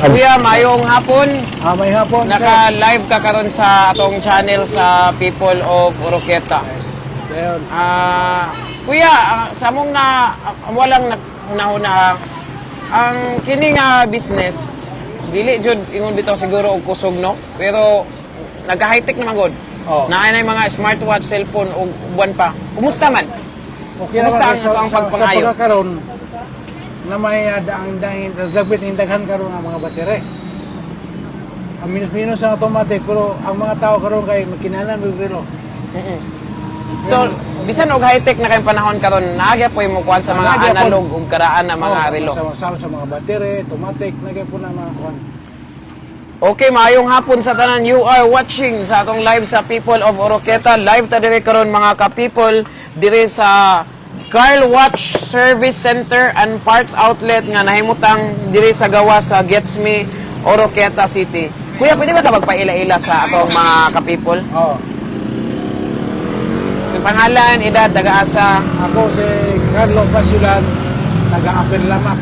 Kuya, maayong hapon. Ah, may hapon, sir. Naka-live ka karon sa atong channel sa People of Oroquieta. Ayun. Kuya, sa among na walang na ang kini nga business dili jud ingon bitaw siguro og kusog, no, pero nagka high-tech naman gud. Oo. Naa nay mga smartwatch, cellphone ug uban pa. Kumusta man? Okay Kumusta naman, ang sa, atong sa pagpangayo? pagkakaroon na may daang dangin dagbit ng daghan karon ang mga batere. Ang minus-minus ang automatic, pero ang mga tao karon kay makinahanglan og relo. So, bisan og high-tech na kayong panahon karon, naa gyapoy mo kuan sa mga Naa gyapon. analog ug karaan na mga Oo, relo. Sa mga batere, automatic, nagyapon na mga kuan. Okay, maayong hapon sa tanan. You are watching sa atong live sa People of Oroquieta. Live ta dire karon, mga ka-people, dire sa Carl Watch Service Center and Parts Outlet nga nahimutang dire sa gawas sa Gets Me, Oroquieta City. Kuya, pwede ba ka magpaila-ila sa atong mga ka-people? Oo. Yung pangalan, edad, taga-asa. Ako si Carlo Basilan, taga Upper Lamac.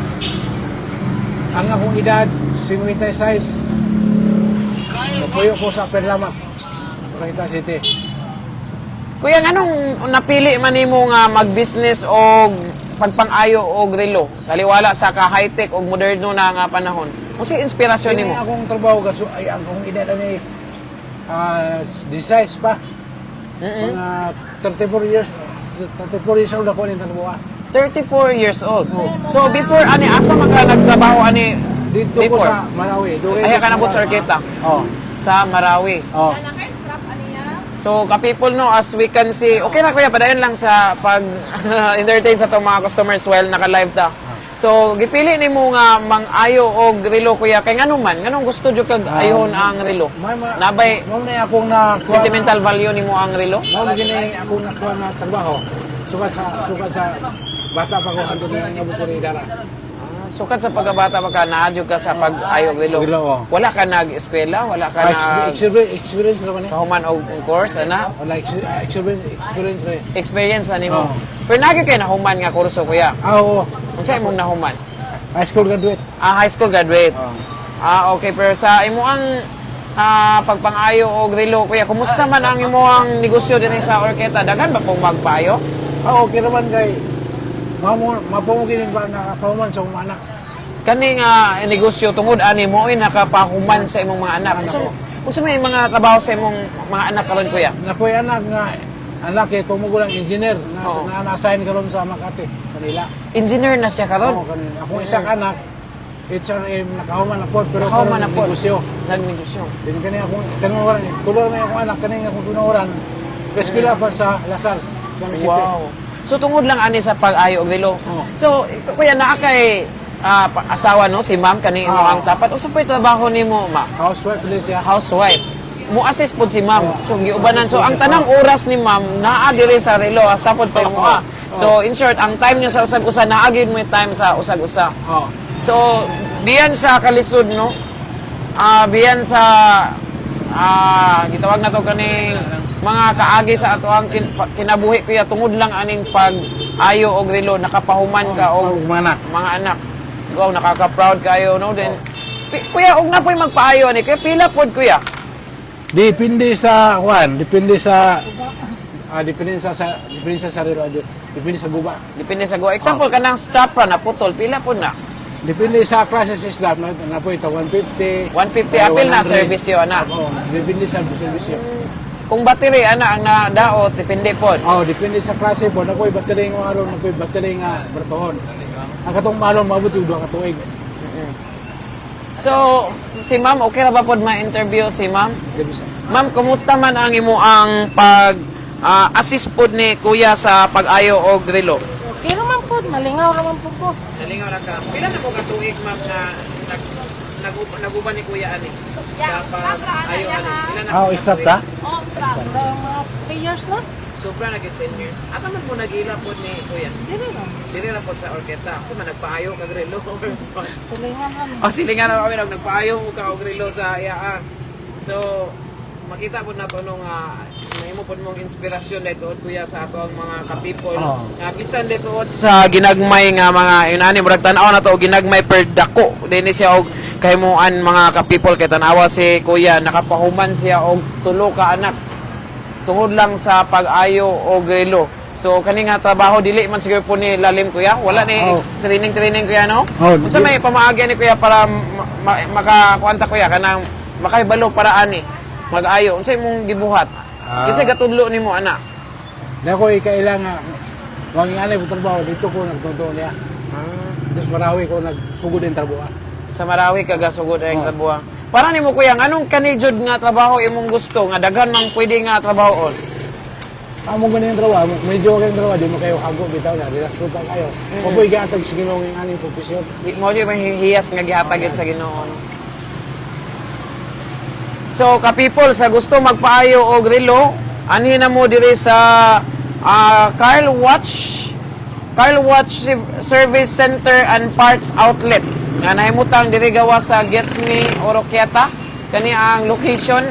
Ang akong edad, 56. Napuyo ko sa Upper Lamac, Oroquieta City. Kuya, nganong napili man nimo nga mag-business og pagpang-ayo og relo? Taliwala sa ka high-tech og moderno na nga panahon. Unsay inspirasyon Kini nimo? Akong trabaho kaso ay ang akong edad ani 16 pa. Mga 34 years, 34 years old ako ning trabaho. 34 years old. So before ani, asa man ka nagtrabaho ani? Dito ko before? sa Marawi. Dugay Ay, ko ka nabot sa Marawi. Oroquieta? Oo. Sa Marawi. Oo. So ka-people, no, as we can see, okay na kuya, padayon lang sa pag entertain sa atong mga customers while naka-live ta. So gipili nimo nga mang-ayo og relo, kuya, kay ngano man, nganong gusto jud kag ayhon ang relo? Nabay Mao na akong na sentimental value nimo ang relo? Mao na gini akong nakuha na trabaho. Sukad sa bata pa ko hangtod na nangabot sa idara. Ah, sukad sa pagkabata pa ka naa jud ka sa pag-ayo og relo. Relo, oh. Wala ka nag-eskwela, wala ka nag Experience naman eh. kahuman og course ana? Wala, experience na eh. Experience na nimo. Oo. Pero nagi kay nahuman nga kurso, kuya? Ah, oo. Unsa imong nahuman? High school graduate. Ah, high school graduate. Oo. Ah, okay. Pero sa imo ang pagpangayo og relo, kuya, kumusta man ang imo ang negosyo dinhi sa Oroquieta? Daghan ba pong magpaayo? Ah, okay naman kay mamo mapumo gini ba nakapahuman sa akong anak. Kani nga negosyo tungod ani mo ay nakapahuman sa imong mga anak. Unsa may mga trabaho sa imong mga anak karon, kuya? Nakoy anak nga anak kay tumugo lang engineer na na na-assign karon sa Makati, Manila. Engineer na siya karon. Oo, karon. Akong isang anak HRM, nakahuman na pod pero Nakahuman karon na pod. negosyo. Nagnegosyo. Din kani akong kanuran, tulo na akong anak kani akong tinuoran. Eskwela pa sa La Salle, sa City. Wow. So tungod lang ani sa pag-ayo og relo. Oo. So kuya, naa kay asawa, no, si ma'am kani imo ang tapat. Unsa po'y trabaho nimo, ma'am? Housewife din siya. Housewife. Mo assist pod si ma'am. So giubanan. So ang tanang oras ni ma'am naa diri sa relo asa pod sa imo. So in short, ang time niya sa usag-usa, naa gyud mo time sa usag-usa. Oo. So biyan sa kalisod, no. Biyan sa gitawag na to kaning mga kaagi sa ato ang kinabuhi, kuya, tungod lang aning pag ayo og relo nakapahuman ka og Og mga anak. Mga anak. Wow, nakaka-proud kayo, no? Then, kuya, og na po'y magpaayo ani. Kaya pila pod, kuya? Depende sa kuan, depende sa sarili, depende sa guba. Depende sa go. Example, kanang strap ra na putol, pila pod na? Depende sa klase sa strap na na po ito 150. 150 ay, apil na 100. servisyo ana. Oo, depende sa servisyo. Kung battery ana ang nadaot, depende pod. Oh, depende sa klase po. Nakoy battery nga aron, nakoy battery nga baratohon. Ang katong malong maabot yung 2 ka tuig. So, si ma'am, okay ra ba pod ma-interview si ma'am? Gabi sa. Ma'am, kumusta man ang imo ang pag assist pod ni kuya sa pag-ayo og relo? Okay naman po, malingaw naman po ko. Nalingaw na ka. Pila na ko ka tuig, ma'am, na nag naguban ni kuya ani sa pag-ayo ani? Pila na Ah, ko ka strap tuig? ta? Oh, strap. Mga 3 years na. Sobra na 10 years. Asa man mo nagila pod ni kuya? Dili na. Dili na pod sa Oroquieta. Asa man nagpaayo kag relo? Silingan kami. O silingan na kami nagpaayo mo ka og relo sa iya. So makita pod nato no nga mahimo pod mong inspirasyon dito, kuya, sa ato ang mga ka-people. Oo. Nga bisan dito sa ginagmay nga mga inani, murag tan-aw na to og ginagmay per dako dinhi siya og kahimuan, mga ka-people, kay tanawa si kuya, nakapahuman siya og tulo ka anak tungod lang sa pag-ayo og relo. So kani nga trabaho dili man siguro po ni lalim, kuya. Wala ni training training, kuya, no? Oh, Unsa may pamaagi ni kuya para makakuanta, kuya, kanang makahibalo para ani mag-ayo? Unsa imong gibuhat? Ah. Kasi gatudlo nimo ana. Na ko ikaila nga wang anay ko trabaho dito ko nagtotoo niya. Dito sa Marawi ko nagsugod ang trabaho. Sa Marawi ka gasugod ang Oh. trabaho. Para nimo, kuya, anong kani jud nga trabaho imong gusto nga daghan man pwede nga trabahoon? Amo ganyan yung trabaho, medyo okay yung trabaho, di mo kayo hago bitaw na, relax pa kayo. Mabuhay ka atag sa Ginoo ng aning profesyon. Di mo jud mahihiyas nga gihatag gid sa Ginoo, no? So, ka-people, sa gusto magpaayo og relo, anhi na mo diri sa Carl Watch Service Center and Parts Outlet nga nahimutang diri gawa sa Gets Me Oroquieta. Kani ang location,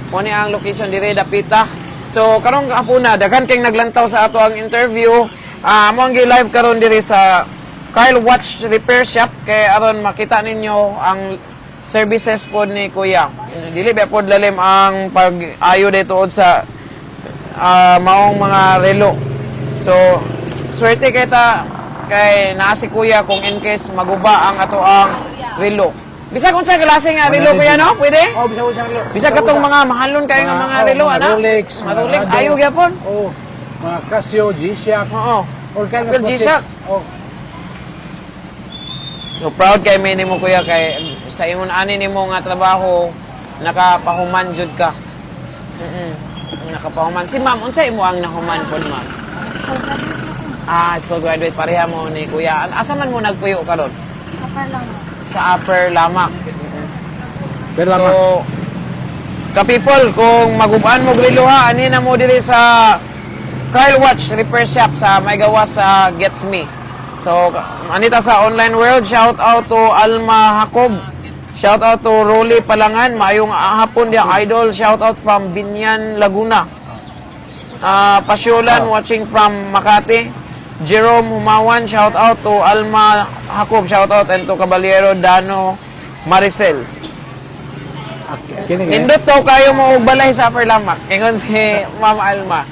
mo ni ang location diri dapita. So karong hapuna daghan kay naglantaw sa ato ang interview. Mo ang gi-live karon diri sa Carl Watch Repair Shop kay aron makita ninyo ang services pod ni kuya. Dili ba pod lalim ang pag-ayo dito sa maong mga relo. So, swerte kay ta kay naa si kuya kung in case maguba ang ato ang relo. Bisag unsa klase nga relo, kuya, no? Pwede? Oh, bisag usa relo. Bisag katong mga mahalon kayo nga mga oh, relo, mga ana? Rolex, Mga Rolex, Rado. ayo gyapon. Oh, mga Casio, G-Shock, Oo. all kind of Apple watches. G-Shock. Oh, So proud kay mi nimo, kuya, kay sa imon ani nimo nga trabaho nakapahuman jud ka. Nakapahuman. Si ma'am, unsa imo ang nahuman pod, ma'am? School graduate na ko. Ah, school graduate pareha mo ni kuya. Asa man mo nagpuyo karon? Upper lang. Sa Upper Lamak. Pero So, ka-people, kung magubaan mo grilo ha, ani na mo diri sa Kyle Watch Repair Shop sa may gawa sa Gets Me. So, anita sa online world, shout out to Alma Jacob. Shout out to Rolly Palangan, maayong hapon diya idol. Shout out from Binyan, Laguna. Pasyulan watching from Makati. Jerome Humawan, shout out to Alma Jacob, shout out and to Caballero Dano Maricel. Kini kay. Nindot daw kayo mo og balay sa Upper Lamak. Ingon si Ma'am Alma.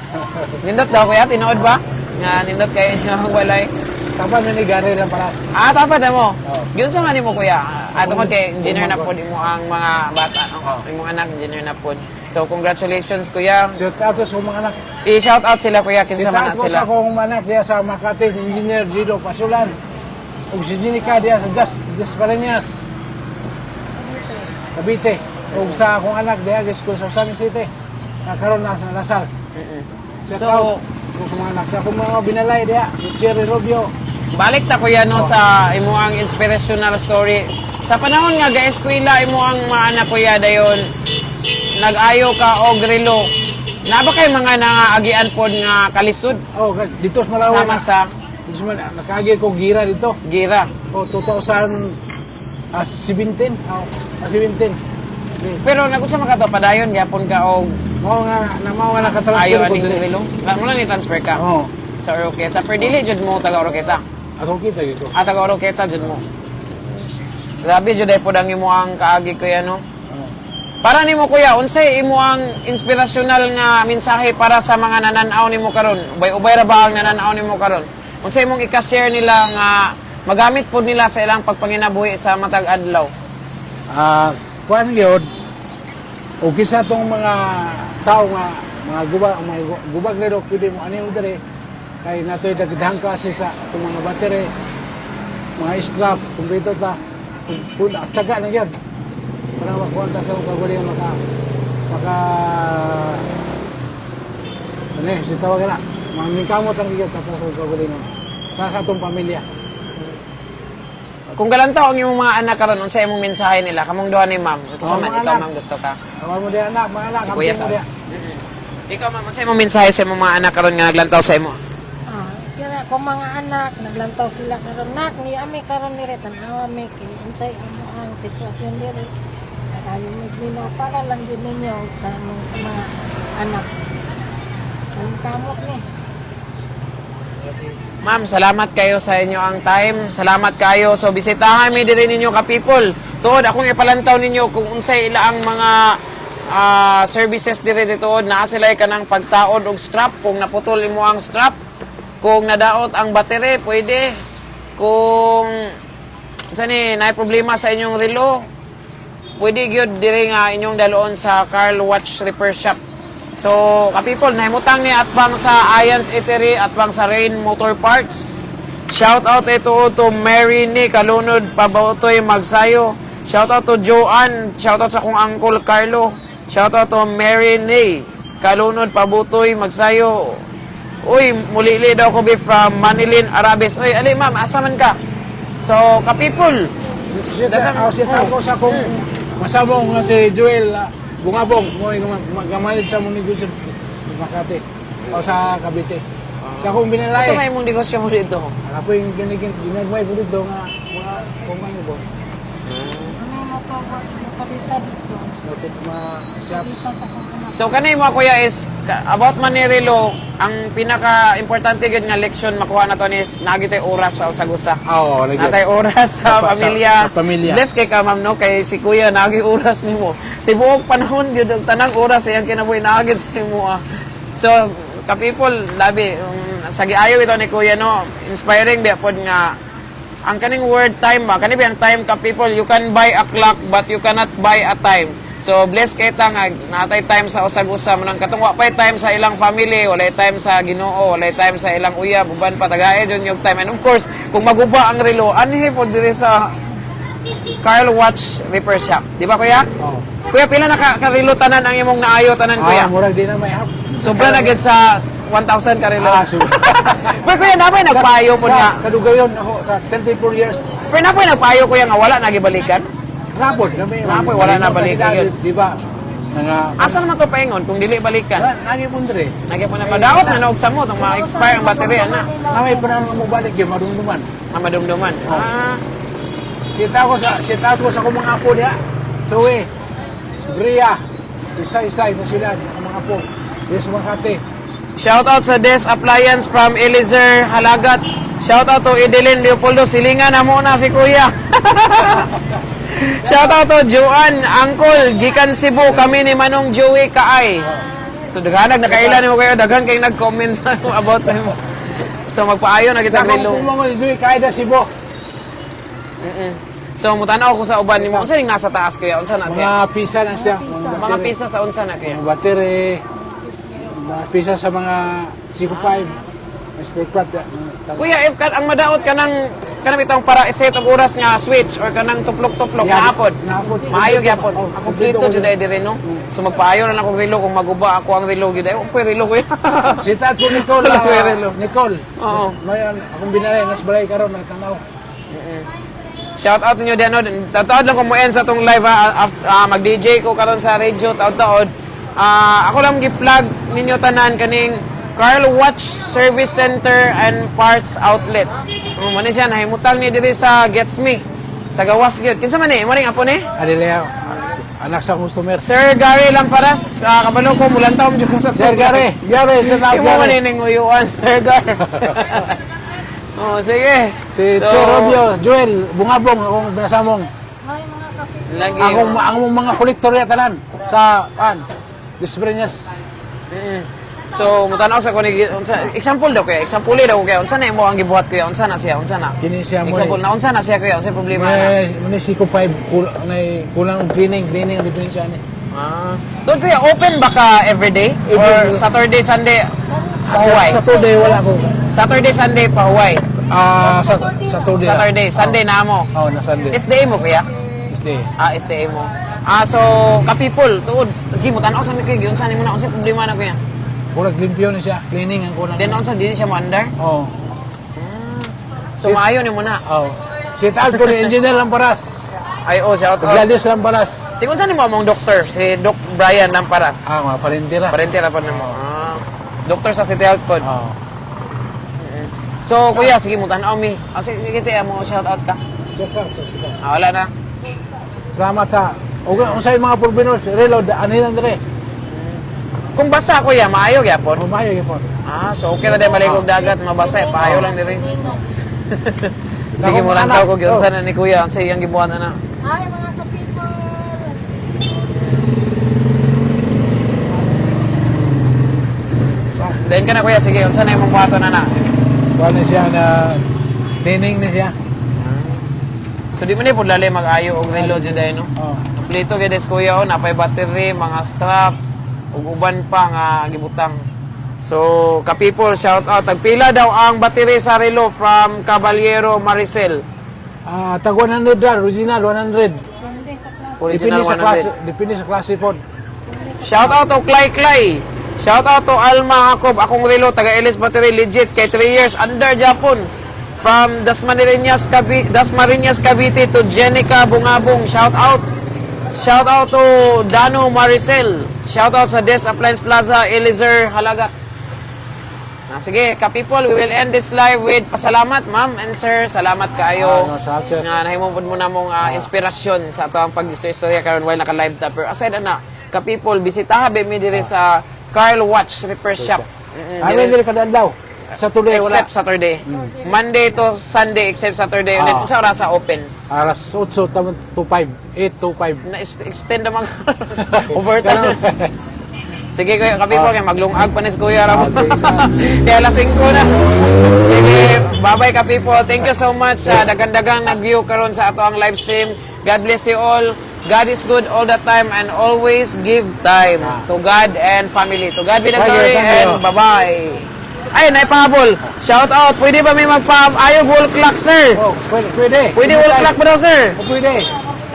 Nindot daw kuya, tinuod ba? Nga nindot kayo niyo ang balay. Tapan man ni Gary lang paras. Ah, tapad na mo. Oo. Giunsa man nimo, kuya? Ah, tungod kay engineer na pod imo ang mga bata, ang Oo. imong anak engineer na pod. So congratulations, kuya. Shout out sa mga anak. I-shout out sila, kuya, kinsa Shout man na out ko sila. sa akong anak diya sa Makati, Engineer Dido Pasulan. Ug si Jenica diya sa Just Parenias. Cavite. Ug sa akong anak diya sa school sa Ozamiz City. Na karon na sa Lasal. Shout So, out sa mga anak. Sa akong mga binalay diya, si Cherry Rubio. Balik ta, kuya, no, sa imo ang inspirational story. Sa panahon nga ga-eskwela imo ang mga anak, kuya, dayon nag-ayo ka og relo. Na ba kay mga nangaagian pod nga kalisod Oh, dito sa Malawi. sama sa Dito sa Malawi. Nakaagi ko gira dito. gira? Oh, 2017. Oh, 17. Okay. Pero nagunsa man ka to padayon gyapon ka og Mao nga na mao nga nakatransfer ayo ko aning diri. relo? Mo na ni transfer ka Oo. sa Oroqueta. Pero dili jud mo taga Oroqueta. Ako kita gid ko. Ah, taga Oroqueta jud mo. Grabe jud ay pod ang imo ang kaagi, kuya, no. Oo. Para nimo, kuya, unsay imo ang inspirasyonal nga mensahe para sa mga nananaw nimo karon? Ubay-ubay ra ba ang nananaw nimo karon? Unsay imong ika-share nila nga magamit pod nila sa ilang pagpanginabuhi sa matag adlaw? Ah, kuan gyud o kinsa tong mga tao nga mga guba mga gubag nero pwede mo ani mo diri kay natoy dagdahang klase sa atong mga battery, mga strap, kumpleto ta. Kung tsaga na gyud para makuha ta sa kagalingon maka maka ano eh, si tawag na mamingkamot ang gyud ta para sa kagalingon para sa atong pamilya. Kung galantaw ang imong mga anak karon, unsay imong mensahe nila? Kamong duha ni ma'am. Sa Oh, man mga ikaw, anak. ma'am, gusto ka. Tawag mo diya anak, mga anak, Si kuya amping mo sa. diya. Ikaw, ma'am, unsay imong mensahe sa imong mga anak karon nga naglantaw sa imo? Ah, kaya kung mga anak naglantaw sila karon nak ni ami karon ni tan-awa mi kay unsay amo ang sitwasyon diri. Ayo maglinaw para lang gyud ninyo sa among mga anak. Ang kamot ni. Ma'am, salamat kayo sa inyo ang time. Salamat kayo. So bisitahan mi diri ninyo ka people. Tuod akong ipalantaw ninyo kung unsay ila ang mga services diri dituod, naa sila kanang pagtaod og strap kung naputol imo ang strap. Kung nadaot ang battery, pwede. Kung unsa ni naay problema sa inyong relo, pwede gyud diri nga inyong daloon sa Carl Watch Repair Shop. So, ka-people, nahimutang ni atbang sa Ians Eatery, atbang sa Rain Motor Parts. Shout out ito to Mary ni Kalunod Pabautoy Magsayo. Shout out to Joanne, shout out sa akong uncle Carlo. Shout out to Mary ni Kalunod Pabutoy Magsayo. Uy, mulili daw ko be from Manilin, Arabes. Uy, ali ma'am, asa man ka? So, ka-people, Siya sa ako siya ko sa akong masamong nga si Joel Bungabong mo yung mag-manage sa mong negosyo sa Makati o sa Cavite. Sa akong binalay. Asa may imong negosyo mo dito? Ako yung ginigin ginagmay po dito nga mga kung ano ba. Ano mo to motorita dito. Noted mga shops. Dito sa akong anak. So kanay mo kuya is about Manirilo, ang pinaka-importante gyud nga leksyon makuha na to is nagi tay oras sa usag-usa. Oo, lagi. Natay oras sa pamilya. Sa pamilya. Bless kay ka ma'am no kay si kuya nagi oras nimo. Tibuok panahon gyud og tanang oras iyang kinabuhi naagi sa imo. So ka people labi sa giayo ito ni kuya no, inspiring biya pod nga ang kaning word time ba, kani ba ang time ka people, you can buy a clock but you cannot buy a time. So bless kay ta nga natay time sa usag-usa man katong wa pay time sa ilang family, walay time sa Ginoo, walay time sa ilang uyab, uban pa tagae jud yung time. And of course, kung maguba ang relo, anhi pod diri sa Carl Watch Repair Shop. Di ba kuya? Oo. Kuya, pila na ka relo tanan ang imong naayo tanan kuya? Ah, murag di na may hap. Sobra na gyud sa 1,000 ka relo. Ah, sobra. Pero kuya, napay nagpayo po Sa nga. kadugayon ako sa 34 years. Pero napay nagpayo kuya nga wala na gibalikan. Rapod, na may Rapod, wala na balikan yun. Di ba? Nga Asa naman to paingon kung dili balikan? Wala, nagi po dire. Nagya po na madaot na noog sa mo tong ma-expire ang battery ana. Na may panahon nga mo balik yun, marunduman. Ah, madumduman. Ah, Kita ko sa akong mga apo diha. Suwe, Bria, isa-isa ito sila, ang mga apo. Diya sa Makati. Shout out sa Des Appliance from Elizer Halagat. Shout out to Edeline Leopoldo. Silingan na muna si Kuya. Shout out to Joanne Angkol, gikan Cebu kami ni Manong Joey Kaay. So daghanag nakailan nimo kayo, daghan kay nag-comment about nimo. So magpaayo na Sa kita akong relo. kumang Suwe, kaya Cebu. So mutanaw ko sa uban nimo. Unsa ning nasa taas kuya? Unsa na siya? Mga pisa na siya. Mga battery. pisa sa unsa na kuya? Mga battery. Mga pisa sa mga Chico 5. Mga spare part. Kuya, if kan ang madaot kanang kanang itong para iset og oras nga switch or kanang tuplok-tuplok Yeah, naapod. naapod. Maayo gyapon. Oh, Kompleto kompleto jud ay diri no. So magpaayo na lang akong relo kung maguba ako ang relo gyud ay ko relo kuya. Sita ko Nicole. Wala ko relo. Nicole. Oo. May akong binalay, nas balay karon nagtanaw. Shout out ninyo diyan no. Taod lang ko mo end sa tong live ha. Mag-DJ ko karon sa radio taod-taod. Ako lang gi-plug ninyo tanan kaning Carl Watch Service Center and Parts Outlet. Mo ni siya nahimutang ni diri sa Gets Me. Sa gawas gyud. Kinsa man ni? Mo ning apo ni? Adileo. Anak sa customer. Sir Gary Lamparas, kabalo ko mulantaw mo jud ka sa Sir Gary, Gary, sir Imo man Gary. ning uyuan, Sir Gary. Oh, sige. Si Sir Robio, Joel, Bungabong, akong binasamong. May mga kape. Lagi. Akong ang mga kolektor ya tanan sa an. Disprenyas. So, mutanaw sa kunig unsa example daw kaya, example daw kaya unsa na imo ang gibuhat kuya, unsa na siya, unsa na? Kini siya mo. Example na unsa na siya kuya, unsa problema na? May may Siko 5 kulang kulang og cleaning, cleaning ang diferensya ni. Ah. Doon kuya, open ba ka everyday? Or Saturday, Sunday, pahuway? Sa Saturday wala ko. Saturday, Sunday, pahuway. Ah, sa Saturday. Saturday, Sunday na mo. Oh, na Sunday. SDA mo kuya? SDA. Ah, SDA mo. Ah, so, ka-people, tuod. Sige, mutanaw sa mi kuya, giunsa nimo na, unsa problema na kuya? Murag limpyo ni siya, cleaning ang kulang. Then unsa dili siya mo andar? Oh. So, maayo nimo na. Oh. Sit out ko ni Engineer Lamparas. Ay, oh, shout out. Gladys Lamparas. Tingon sa nimo among doktor, si Doc Brian Lamparas. Ah, mga parentera. Parente ra pa nimo. Ah. Doktor sa City Health pod. Oh. So, kuya, sige mo tan-aw mi. Ah, sige, sige te, mo shout out ka. Shout out, shout out. Ah, wala na. Salamat ha. O unsay mga porvenors, reload, anhin dire. Kung basa, kuya, maayo gyapon. Oh, maayo gyapon. Ah, so okay na din maligog dagat, mabasa, eh, paayo lang diri. Sige Akong mo lang anak. ko giunsa na ni kuya, ang sa iyang gibuhat na. Hi, mga ka-people! Then ka na, kuya, sige, unsa na imong buhaton na na? Kuha na siya na nining na siya. So di man ni pud lali mag-ayo og relo jud ay, no. Oh. Kompleto gyud is kuya, oh, napay battery, mga strap ug uban pa nga gibutang. So, ka-people, shout out. Tagpila daw ang battery sa relo from Caballero Maricel? Ah, tag 100 ra, original 100. Depende sa klase. Original Depende sa klase, 100. depende sa klase pod. Shout out to Clay Clay. Shout out to Alma Jacob. Akong relo taga Ellis Battery, legit kay 3 years under Japon. From Dasmariñas Cavite to Jenica Bungabong. Shout out. Shout out to Dano Maricel. Shout out sa Des Appliance Plaza, Elizer Halagat. Ah, sige, ka-people, we will end this live with pasalamat, ma'am and sir. Salamat kaayo. Ah, no, salamat, sir. Nga nahimo pud mo namong inspirasyon sa ato ang pag-istorya karon while naka-live ta. Pero aside ana, ka-people, bisitaha be mi diri sa Carl Watch Repair Shop. Ano diri kada adlaw? Sa tuloy wala. Except Saturday. Monday to Sunday except Saturday. And then unsa oras sa open? Alas 8 to 5, 8 to 5. Na extend naman overtime. Sige kuya, ka-people, kay maglungag pa ni si Kuya Ramon. Ah, sige, Kaya alas 5 na. Sige, bye-bye, ka-people. Thank you so much sa dagan-dagang nag-view karon sa ato ang live stream. God bless you all. God is good all the time and always give time to God and family. To God be the Thank you, glory thank and you. bye-bye. Ay, naipahabol. Shout out. Pwede ba may magpa-ayo wall clock, sir? Oh, pwede, pwede. Pwede wall clock ba daw, sir? Oh, pwede.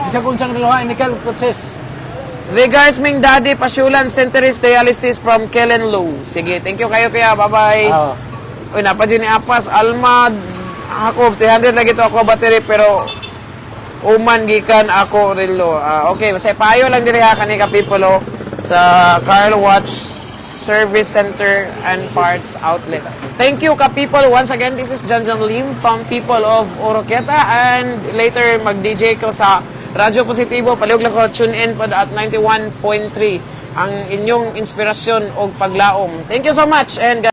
Bisa kung saan dalawa, nickel process. Regards ming daddy, Pasyulan Centerist Dialysis from Kellen Low. Sige, thank you kayo kuya. Bye-bye. Ah. Uy, napa dyan ni Apas. Alma, Jacob, 300 lagi to ako battery pero uman gikan ako relo. Ah, okay, basta payo lang diri ha kani ka people, oh, sa Carl Watch Service Center and Parts Outlet. Thank you, ka people. Once again, this is John John Lim from People of Oroquieta and later mag-DJ ko sa Radyo Positibo. Palihog lang ko tune in pod at 91.3 ang inyong inspirasyon o paglaom. Thank you so much and God